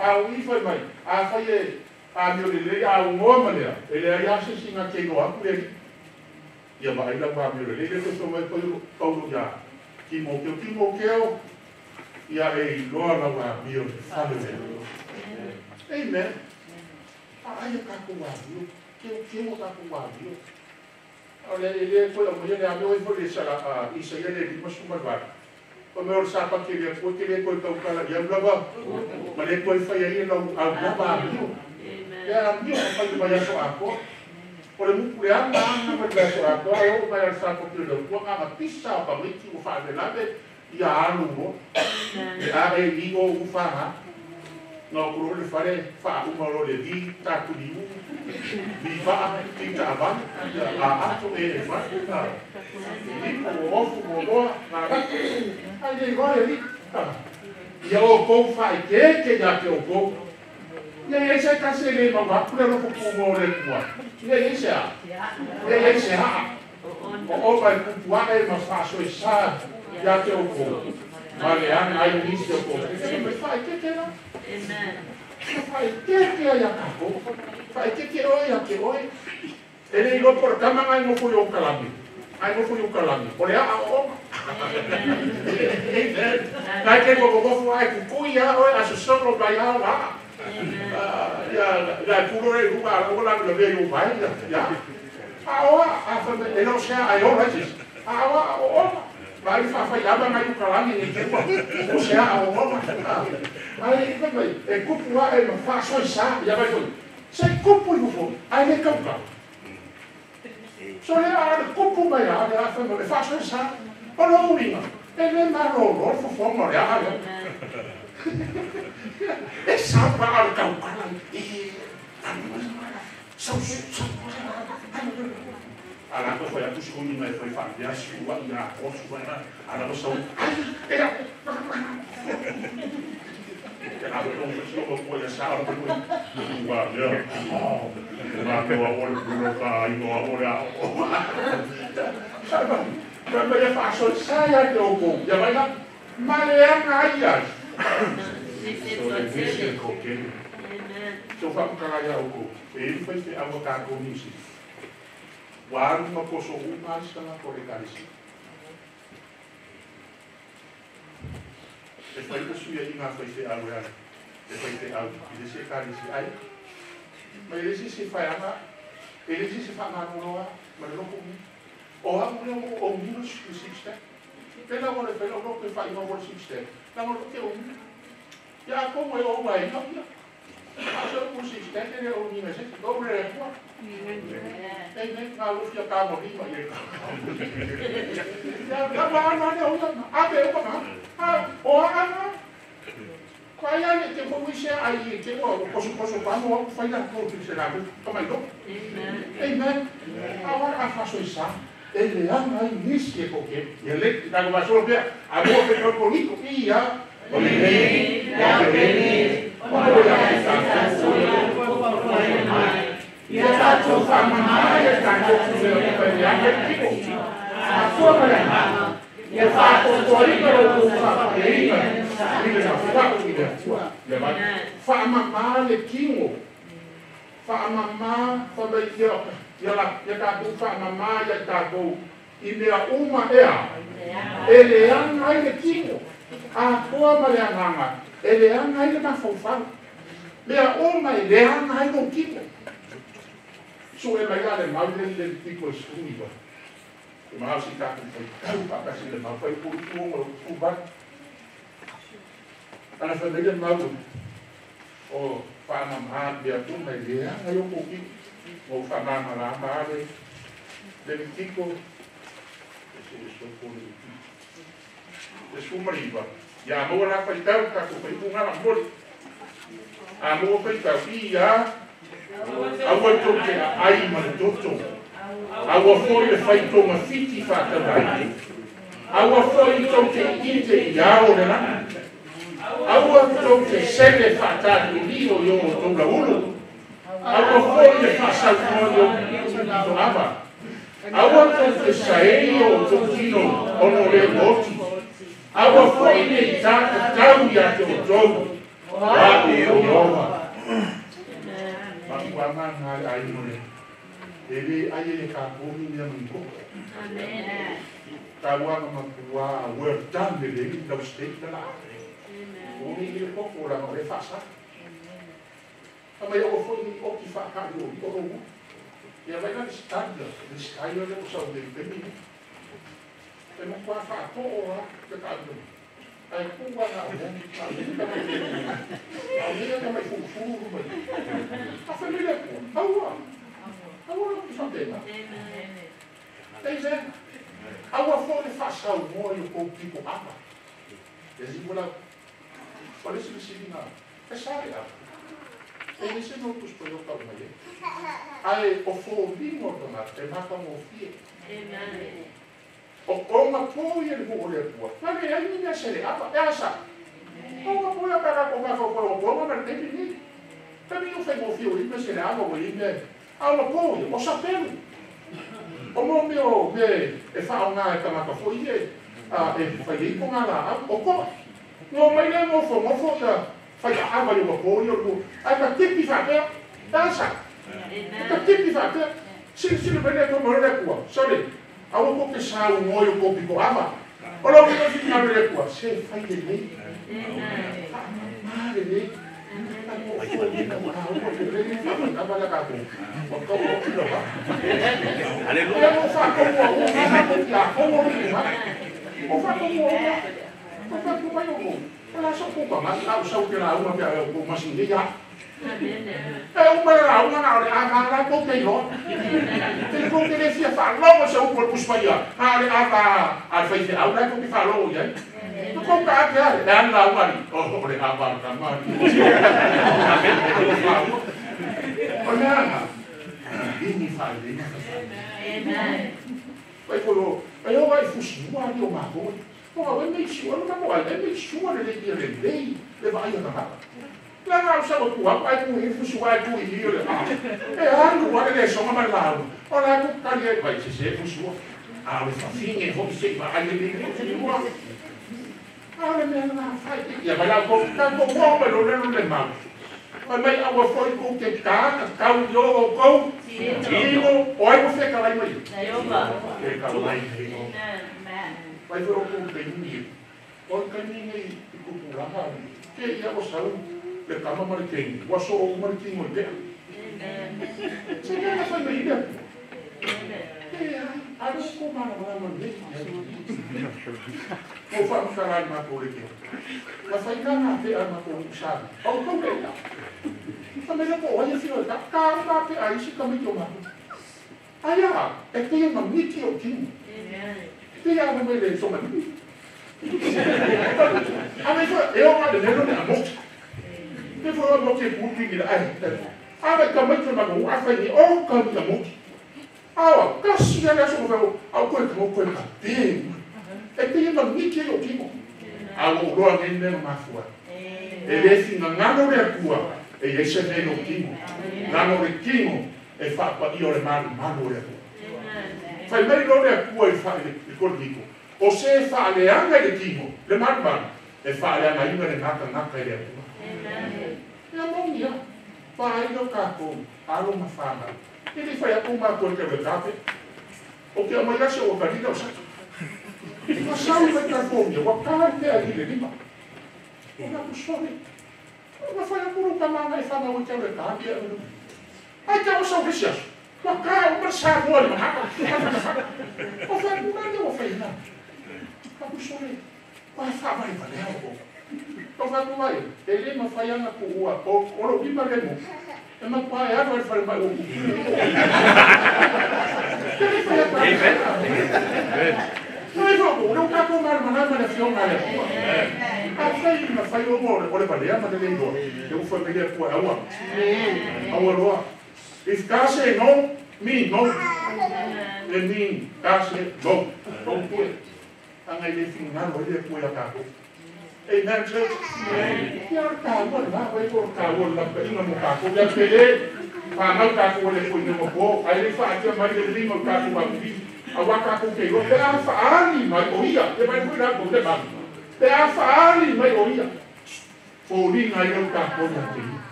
A ui fai mai. A fai e a mi le le a mo ma le. E le ya se singa te go a ku le. Ia ma ai la ma mi le le ko so mai ko ko ya. Ki mo keo, ia e loa la wa mio le fale le. Amen. A ai ka ku wa mio, keo keo ka ku wa mio. O le le ko la mo le a mio i fo le sala a isa ia le ma suma va. O me o sa pa ke le ko ke le ko ka la ia la ba. Ma le ko i fa ia la a la ba mio. Ia mio fa i ba ia so a ko. O le mupu le anga anga ma le aso atoa e o mai al sapati o le atua nga pisa o kamiti o whaawelave ia alu o. E a e i o u whaha. Ngā kuro le whare wha uma lo le vi tākuri u. Vi wha ti ta ia a ato e e whare. I o ofu mo loa ngā raki. Ai le roa li. Ia o kou wha i te te ia te o kou. Ia ia se tase le mau hapu le loko pū o le kua. Ia ia se a. Ia ia se haa. O o mai kupu ane ma whaso i sa ia te o kou. Ma le anga ai nisi o kou. E mai wha i te te la. Wha i te te ia kako. Wha i te te oe ia te oe. E le ilo por kama ngai ngofo i o kalami. Ai ngofo i o kalami. O le aa o oma. Amen. Ngai te ngofo ai kukui ia oe aso mai ao aa. Ia la puro e ruba o la la ve yo vai ya. Aoa a fa e no sea ai o raises. Aoa o o vai fa fa ya ma yu kalani ni te o sea o o. Ai vai e kupu a e ma fa so sa ya vai foi. Se kupu i fo ai le kauka. So le a kupu mai a le fa ma fa so sa. O lo uinga. E le ma ro ro fo fo mo le a. E sa pa al kauka. E ala ko foi a tusuni mai foi fa ya sua ya ko sua na ala ko sau era ala ko so ko ya sa ko wa ya ma ko wa o ko ka i no o ya sa ba ba ya fa so sa ya ko ko ya vai la maleanga ai so fa ka ya o ko e foi te avocado nisi Waru ma poso uma sa ko le karisi. E foi que suia inga foi se alu ya. E foi te alu i se karisi ai. Ma ele se fa ama, ele se fa ma no ma lo ko. O ha mo o o no sixte. Pela o le pela o que fa o sixte. La mo que o. Ya como eu o vai no. Aso o sixte ele o ni me se do le ko. Ei nei ngā lufi a kā mo rima i e kā. Ia wā anā ne o ia, a pe o ngā, o a ana. Kwa ia ne te fo wise ai e te o koso koso pa mo whai la kō tu se rā ka mai do. Amen. A wā a faso i sa, e le anga i nisi e koke. Ia le, tā ko vaso pea, a mua pe kau koniko, ia, o le nei, o le nei, o le ia te tātou. Ia tātou whamana ia tātou kure o te ake tiko. A tua mare ia tātou toringa o tō whakapeinga i le whau i le atua. Ia vai, whamama le kingo. Whamama whamai ia ia ia tātou whamama ia tātou i mea uma ea. E le anga i le kingo. A tua mare anganga. E le anga i le mawhauwhau. Mea uma e le anga i le kingo. So e mai le mau le le tiko sui ba. E mau si ta ku tau pa ka si le mau fai pu pu o pu ba. Ana fa le mau o fa ma ma bia tu mai le a yo ko ki o fa ma ma la ma le le tiko e se so ko le tiko. E su mari ba. Ya mo la fa tau ka ku fai pu nga ma mo. A mo fai tau ia Aua tō te ai ma le toto. Aua foi le whai tō mawhiti whātaurai. Aua foi tō te ite i ao le lana. Aua tō te sele whātātu li o yo o tō laulu. Aua foi le whāsautoa yo tō ava. Aua tō te saei o tō tino ono le moti. Aua foi le i tāta tau ia te o tō. Wā e o iova. Matua ngā ai mo le. E le ai e ka komi mea mui koko. Amen. Tā wanga matua well done le le lau state la la. O ni le koko la mo le whasa. A mai o foi ni oki whakari o i oro u. Ia vai na le style, le style le o sau le pemi. E mo kua whaatō o ha te kādu. Ai kua ngā o moni, ngā moni ka mai te au mea ka mai fufuru mai. A whamile kua, aua. Aua le faapena. Amen. Aua foi le faasaumoa i o kou piko ava. E si wala o le silisiliga e sa le ava. E le se no tus po yo kau mai. Ai o foliga o tagata e matagofie. O konga po ia le mo le atua. Na le ai ni mea se le ava. E asa. Konga po ia pera konga fo po konga ma le ni. Tabi o faigofie o i se le ava o i mea. A o po ia o sapelu. O mo mea o me e whaonga e tagata foi e e whai ei konga la o koa. No mai le ngofo ngofo ta whai a awa i o po i o lu. Ai ka tipi whapea. Tasa. Ka tipi whapea. Sili sili mai le tō le kua. Sorry. Aua ko ke sau ngoi o ko piko awa. O lau ina whiti ngā le kua. Se whai le nei. Wha le nei.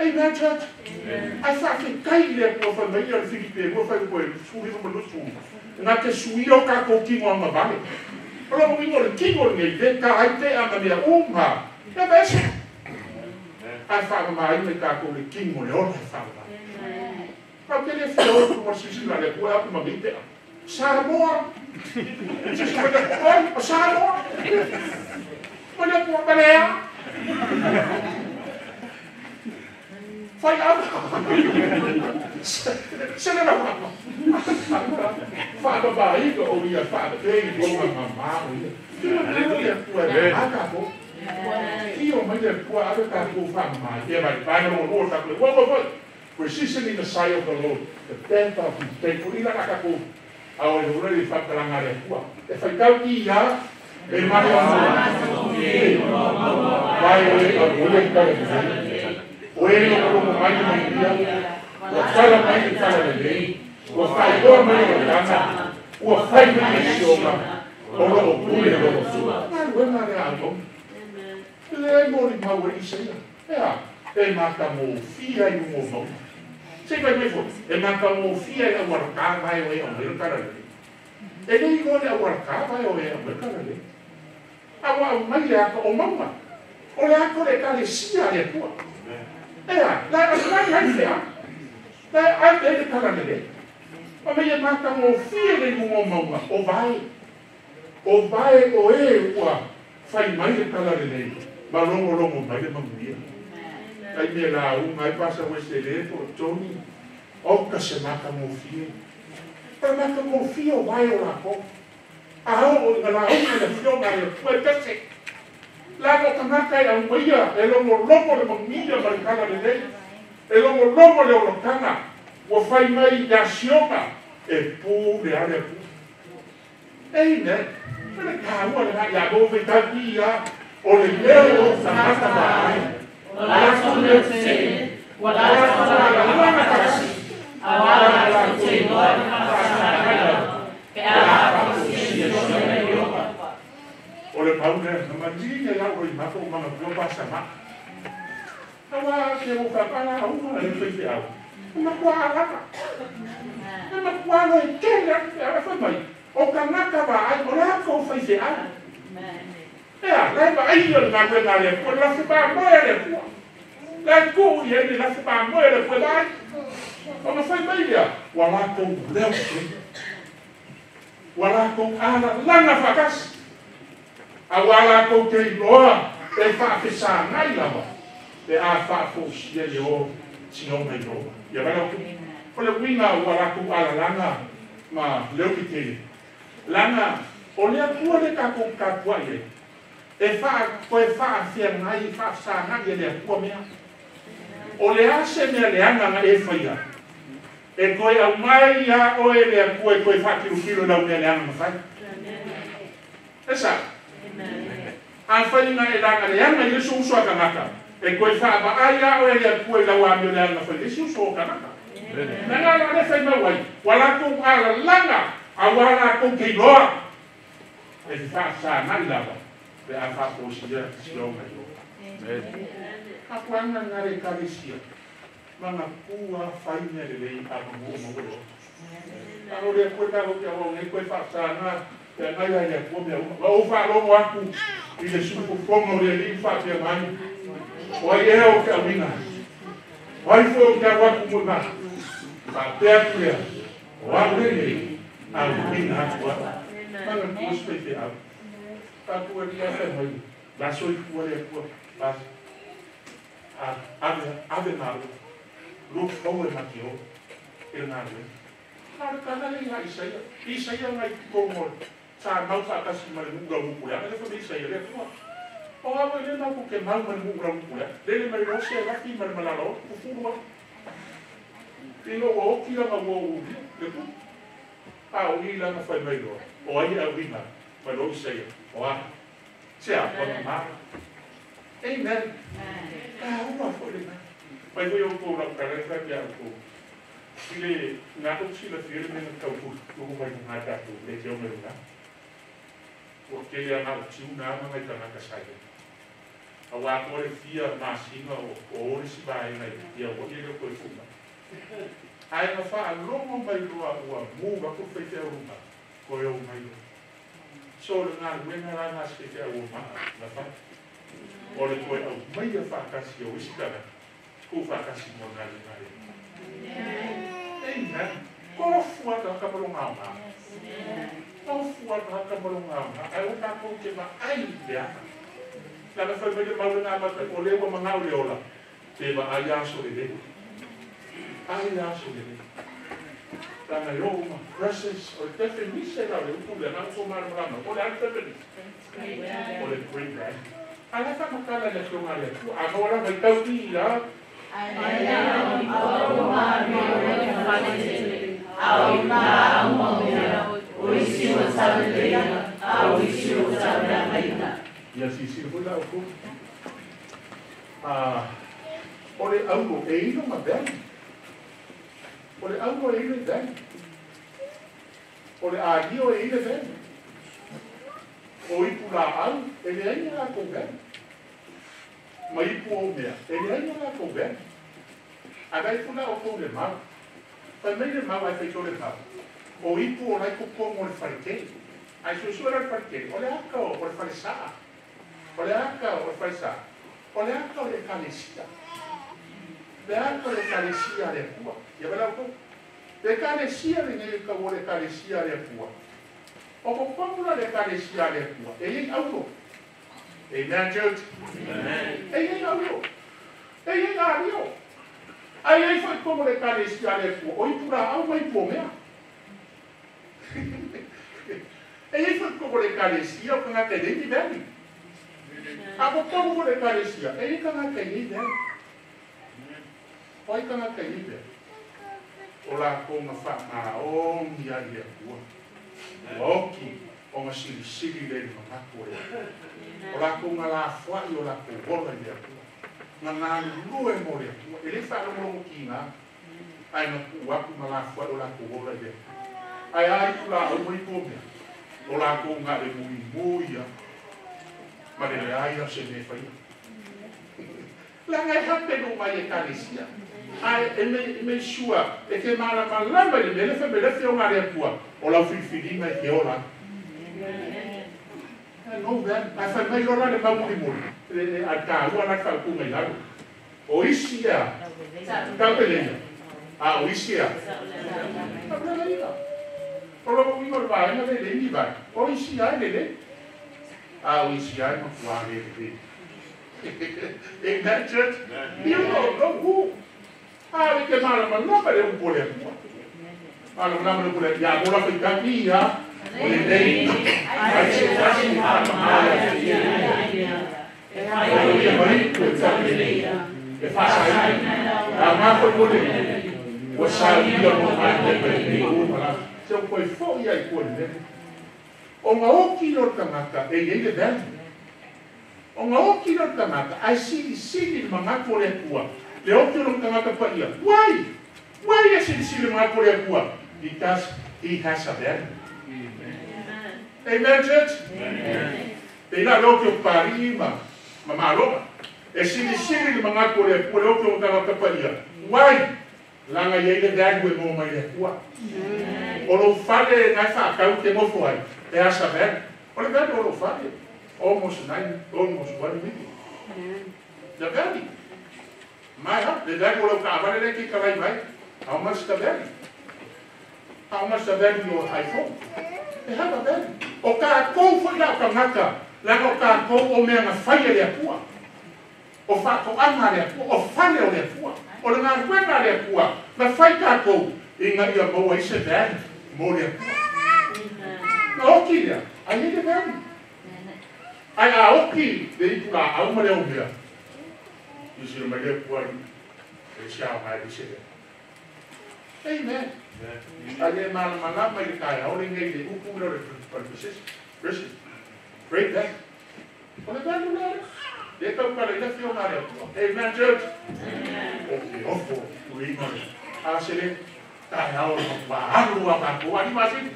Amen, church. Ai whaakekai le kua whanai a le Filipe, kua whai kua suri ma lusu. Ngā te sui o kākou kingo anga vale. O la mo le kingo nei, le ka ai te anga mea umha. Ia vese. Ai whaamama ai me kākou le kingo le ora whaamama. Au te le fia o tu sisi la le kua aku mangite. Samoa. Sisi ma le oi, Samoa. Ma le kua balea. Fai au. Se le la fa ba i ko o ia fa te i ko ma ma o ia. Aleluia. Aka ko. Io mai le kua ave ka ko fa ma. Ia vai vai no no ta ko. Wo wo. Precision in the sight of the Lord, the tenth of his people. Ila ka ko. Ao e ure i whakalanga le kua. E whaitau ki ia, e mare o vai o e o le kare o e no komo mai mai ia, ua tala mai te tala lelei, ua whailoa mai o tana, ua whai mai e sionga, o lo o pule o lo sua. Ngā ruenga le ato. Le mori mau e Isaia. Ea, e mata mō fia i mō mau. Se vai mai foi, e mata mō fia i awara vai o e au mele kara lelei. E nei go le awara vai o e au mele kara lelei. Awa au mai le aka o maunga. O le aka le kare sia le pua. Ea, lai au mai hai fea. Lai au e le kara lelei. O mei e mata mō fia le mō maunga, o vai. O vai o e ua whai mai le kara lelei. Ma longo longo mai le mamuia. Ai me la unga ai pasa wesele po Tony o ka se maka mo fie. Pa maka mo fie o vai o la ko. A o la unga le fio na le pue pese. La ko tanaka e auia e longo longo le mamuia ma le kala lelei. E longo longo le olokana. Ua whai mai ia sionga e pū le ale pū. Amen. Pele kāua le ia mo ve tau ia o le leo o tangata mai. O la leo te, wa la la kasi. Awa la te loa pe a o le pau le manjinga la o i mako mana pua pasa ma. Awa ke o ka pala o ma le fei au. Ma kwa alaka. Ma kwa lo e kele a fa mai. O kanaka ba ai o la ko fei fe au. Ea, lai ba ai o na koe le ko la se ba mo le ko. Lai ko ia le la se ba mo le ko lai. O ma fai mai ia, wa la ko leo. Wa la ko ala langa fakas. A wa la ko te loa e fa fesa nai lava. E a fa fo sia yo sino mai no. Ia va ko. O le wina wa la ko ala langa ma leo ki te. Langa o le pua le ka ko ka pua ia. E fa koe fa fia ngai fa sa ngai le pua mea. O le ase mea le anga nga e whaia. E koe au mai ia oe le pua e koe fa kilo kilo lau mea le anga mawhai. Esa? A whai nga e langa le anga i le so uso a kanaka. E koe fa ma ai ia oe le pua i lau amio le anga whai le si uso o kanaka. Nanga la le whai mauai. Wala kou ala langa a wala kou kei loa. E fa sa ngai lawa. Pe a fa posia sio mai o. Ka kuanga ngare karesia. Manga kua whai mea le lei a mangu o maua. Ano le koe ka hoki awa ngai koe whaasana te ngai ai le kua mea uma. Ma o whaalongo aku i le sufufonga o le li whaapea mai. O ai ea o te awina. O ai fo o te awaku mo ngā. Whaapea kurea. O au le lei a wina aku a. Manga kua spete au. Ka tua lia whai mai. La soi kua le kua. La ave ave maru. Look forward ma ki o. E ngā rue. Nā le kana le ngā Isaia. Isaia ngai kongo. Sa mau whaakasi ma le mura mukura. Le whame Isaia le kua. O awa le mau ke mau ma le mura mukura. Lele mai rose e lafi ma le malala o. Kufurua. Tino o oki langa ua uria. Le ku. A o i langa whai mai loa. O ai au ina. Mai lo Isaia. O a. Se a pa mara. Amen. Ka ua fo le na. Mai foi o kou lau kare whai pia o kou. I le ngā kou sila whire mena tau tuku mai ngā tātou le te o mai ngā. Ua kele a ngā o tiu ngā mangai tangata sai. A wā kore whia māsinga o ore si vaenga i ia ua ia koe fuma. Ai ngā wha alongo mai roa ua mū wako whai te aurunga. Koe o mai roa. So le ngā ruenga rā ngā se te au maa, la wha. O le koe au mai a whaakasi o isi tana, ku whaakasi mo ngā le ngā re. Amen. Kofu a ka malonga ma. Kofu a ka malonga ma. Ai o ka ko te ma ai le aka. La na fai mai mau na ma o le wa mangau le ola. Te va ai aso le le. Ai aso le le. Lana yo uma precious o definition la le upu le na ko ma ma o le definition. O le green brand. Ala fa makala le tonga le tu a ora mai tau ti la. Ai na o ma mi o le fa au ma mo o isi o sa le au isi o sa le ia si si hula o ku a o le au e ino ma ben o le au e ino ben o le agio e ino ben o ipu la au e le ai la ko ben ma ipu o mea e le ai la ko ben a gai pula o ko le mau fai mai le mau ai fai tole mau o ipu o lai ko kongo le farete ai susu era le farete o le aka o le faresaa o le aka o le faresaa o le aka o le kalesia le aka o le kalesia le akua ia vela o le kalesia le nei ka o le kalesia le akua o ko kongo le kalesia le akua e i aulo. Amen, church. Amen. E i aulo e i ario ai ai foi como le kalesia le akua o ipu la au mai po mea. E ai foi como le kalesia o kanga te ni beni. A ko como le kalesia e i kanga te ni beni. Oi kanga te ni beni. O la ko ma fa ma o mi ai le akua. O oki o nga sili sili le ma ko le. O la ko nga la fwa i o la ko wola le akua. Nga nga lue mo le akua. E le fa lo mo ki nga. Ai na ku aku ma la fwa o la ko wola le. Ai ai ku la o mo i ko mea. O la ko nga le mui muia. Ma le ai a se me fai. La ngai hape no mai e kalesia. Ai e me sua e ke mala malama le mele fa mele fe o ngare akua. O la filifili mai ke ola. No ben, ai fa mai ola le mamuli muli. Le a ta ua la fa ku mai lalo. O isi a. Ka pele. A o isi a. Ka pele. O lo mo va na le ni va. O isi a le le. A o isi a no wa le le. Amen, church. You know who. A le ke mala malama le upu le akua. Mala malama le upu le ia mo la fai ia. O le nei. Ai se tasi ma ma ia. E ai ia mai ku ta le. E fa sai. A ma ko mo le. O sa ia mo ma le pe u mala. Se o koi fo ia i ko le. O nga oki lo tangata e i le ben. O nga oki lo tangata ai sili sili manga ko le akua. Le oki lo tangata pa ia. Why? Why e sili sili manga ko le akua? Because he has a ben. Amen. Amen, church. Amen. Te ina le oki o pari ma maloma. E sili sili manga ko le akua le oki lo tangata pa ia. Why? Langa ia ile ben we mo mai le akua. O lo fale ngai fa kau te mofo ai. E asa ben. O le ben o lo fale. Almost 9, almost 1 million. The value. My help, the value of the ki kalai mai. How much the value? How much the value your iPhone? They have a value. O ka kou foi la ka ngaka. La o ka kou o mea nga whaia le akua. O fa ko anga le akua. O fale o le akua. O le ngā ruenga le akua. Na whai ka kou. Inga ia maua i se value. Mo le akua. Na oki lea. Ai e le value. Ai a oki le ipu la au ma le o mea. I sila mai le akua i e siao ngai i se lea. Amen. Ai e malamalama i le kai au le ngai le upu le le Great day. O le value le le tau kala i le fio ngā le akua. Amen, church. O ke ofo ui inga le. A se le tai au le makua alu a makua ni masini.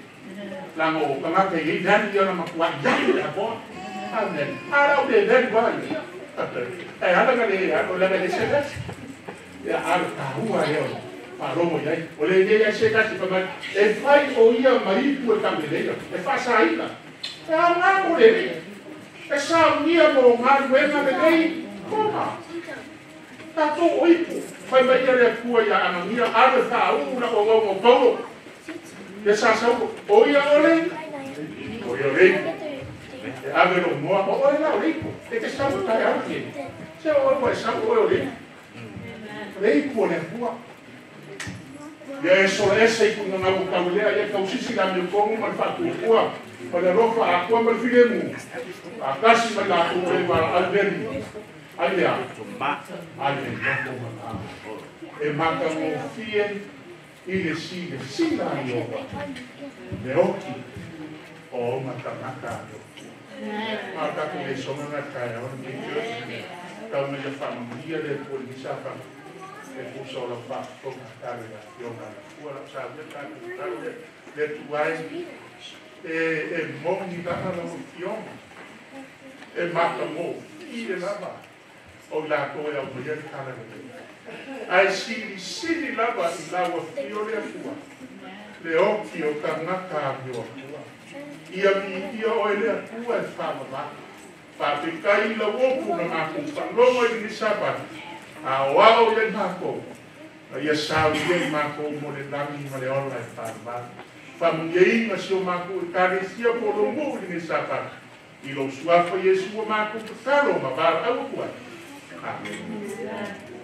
Langa o kangaka i vani ia na makua i le akua. Amen. Ara o le vani wa ia. E ala ka le o le le se kasi. Ia ala tahua e o. Faalogo i ai. O le ia se kasi fa mai. E fai o ia mai ipu e kameleia. E faasaina. E aoga mo le le. E saunia mo galuega lelei koma. Tatou o ipu. Fai mai ia le Atua ia Anania ave faauu na ouauna o Paulo. Ia sa saulo. O ia ole. O ia ole. E ave lo moa. O oe la o leipo. E te sau tai au ke. Se o oe sau oe o leipo. Leipo o le Atua. Ia e sola ese i kuna ngau kaulea ia kausisi la mi kongo ma le faatuatua. O le alofa akua ma le filemu. A kasi mai latou e wala alveri. Ai lea. Ai le nofo ma e matagofie i le silasila a Ieova le oki o ona tagata a le Atua. A o tatou lesona na taeao lenei tau na ia faamanuia le Atua i lenei sapaga e tusa o lau faafofoga talo i le afioga a le Atua. Lau saunia tatou talo le Atua e e moni lava lau afioga e matagofie lava o i latou e aumaia le talalelei. Ae silisili lava i lau afio le Atua le oki o tagata amio Atua. Ia viia oe le Atua e faavavau. Faafetai i lau opu na matou faalogo i lenei Sapati, aoao i ai matou, ma ia saunia i matou mo le lagi ma le ola e faavavau. Faamanuiaina si o matou Ekalesia po o lou nuu i lenei Sapati, i lou suafa Iesu ua matou tatalo ma valaau atu ai. Amene.